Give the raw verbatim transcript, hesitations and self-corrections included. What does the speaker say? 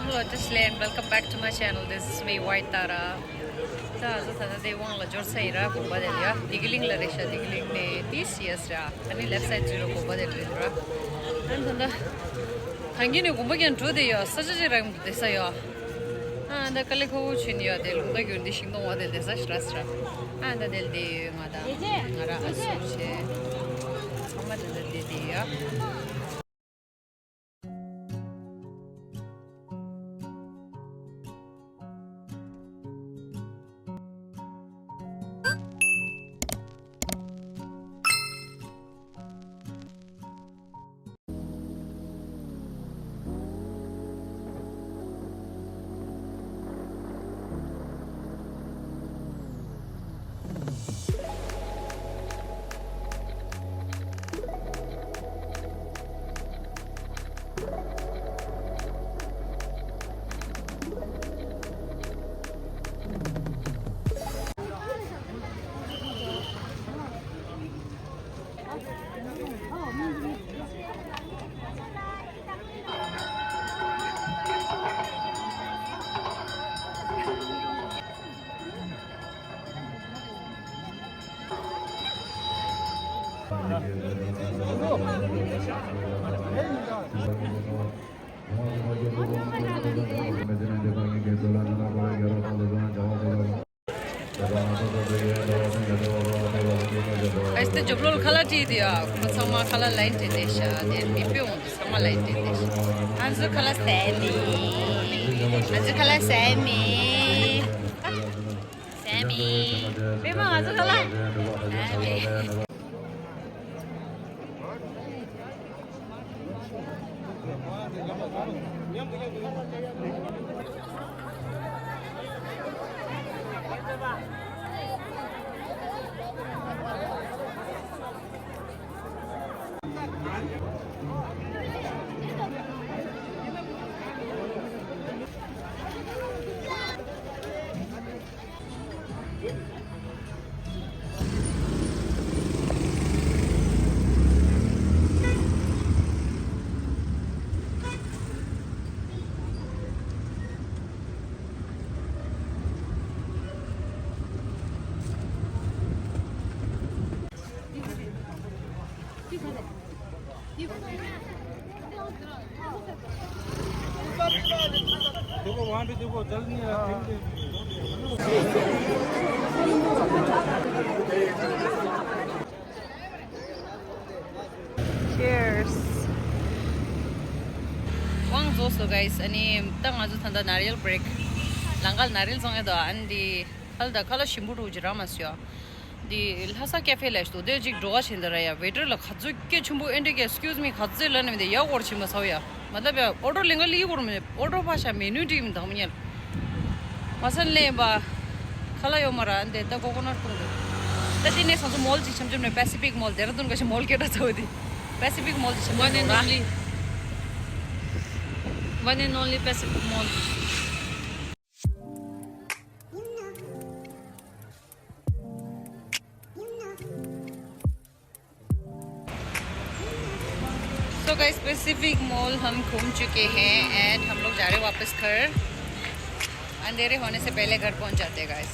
Hello, just land. Welcome back to my channel. This is me, White Tara. ད་ཨ་ཟོ་ད་ད་དེ་དབང་ལ་འབྱོར་ཚར་ཡིན་ར། དགོན་པ་དེ་ལ་ཡ། བདེ་སྐྱིད་གླིང་ལ་རེད་ཤག་བདེ་སྐྱིད་གླིང་ནས་ཏི་སི་ཨེས་ར། ཨ་ནི་ལེབ་སའི་ཌི་ལ་དགོན་པ་དེ་ལ་ཡོད་ར། ཨ་ནི་ད་ད་ད་གིན་ནས་དགོན་པ་གྱང་འགྲོ་དེ་ཡོད། ས་ཆ་ཅིག་རང་བསྡད་ས་ཡོད། ཨ་ད་དཀའ་ལས་ཁག་པོ་བྱས་ནས་ཡོད། དེ་ལུང་རྟ་གྱོན་དེ་ཤིང་སྡོང་བ་དེ་བསྡད་ས་ཞིག་ར་ས་ར། ཨ་ད་དེ་ལ་བསྡད་ཡོད། ང་དང་ང་ར་ཨ་ཟོ་བྱས་ཚང་མ་དེ་ལ་བསྡད་བསྡད་ཡོད། ཨེ་སྟེ་ཇོབ་ལོ་ལ་ཁ་ལག་སྤྲད་དེ་ཡ། ཁོ་ཚང་མ་ཁ་ལག་ལའིན་སྤྲད་དེ་ཤག་དེ་མི་སྤུན་འོང་དུས་ཚང་མ་ལའིན་སྤྲད་དེ་ཤག་ཨ་ཟོ་ཁ་ལག་ཟས་མི། ཨ་ཟོ་ཁ་ལག་ཟས་མི། ཟས་མི། པད་མ་ང་ཚོ་ཁ་ལག་ཟས་མི། देखो, वहाँ पे देखो, जल नहीं आ रहा, फेंक दे। Cheers. དབང་རྫོགས་སོང་guys། ཨ་ནི་ད་ང་ཚོ་ད་ལྟ་ནཱ་རིལ་བྷི་རེག་ལམ་ཁ་ལ་ནཱ་རིལ་བཙོང་ཡ་འདུག་ཨ་ནི་འདི་ཁ་ལག་ད་ཁ་ལག་ཞིམ་པོ་འདྲ་བོ་ཅིག་རག་མ་སོང་ཡ། འདི་ལྷ་ས་ཀེ་ཧྥེ་ལ་ཞིག་འདུག་དེ་ཅིག་འགྲོ་ག་བྱས་ནས་ར་ཡ། ཝེ་ཊར་ལ་ག་ཚོད་སྐད་ཆེན་པོ་ཨེ་འདྲ་གི་excuse me ག་ཚོད་ལབ་ན་མི་འདི་ཡ་སྐོར་བྱེད་མ་ཚར་ཡ། མ་ལབ་ཡ་ཨོ་ཊོ་ལེན་ག་སླེབས་ཡོད་རུང་མི་ཨོ་ཊོ་ཕར་བཞག་མེ་ནུ་འགྲིག་མི་འདུག་མི་ཉལ། མ་སན་ལེན་པ། ཁ་ལག་ཡོད་མ་ར། འདི་ད་ཀོ་ཀོ་ནཊ་བཏུང་འདུག་ད་དེ་ནས་སོང་ཙང་མོལ་ཅིག་འཆམ་འཆམ་ནས་པེ་སི་ཕིག་མོལ། ཌེ་ར་ཌུན་ག་ཞིག་མོལ་སྐད་གྲགས་ཚ་བ་དེ། པེ་སི་ཕིག་མོལ་ཅིག་འཆམ་འཆམ། One and འདུག་ར། Only, one and only Pacific Mall. So guys, Pacific Mall हम घूम चुके हैं and हम लोग जा रहे हैं वापस घर। अंधेरे होने से पहले घर पहुंच जाते हैं guys।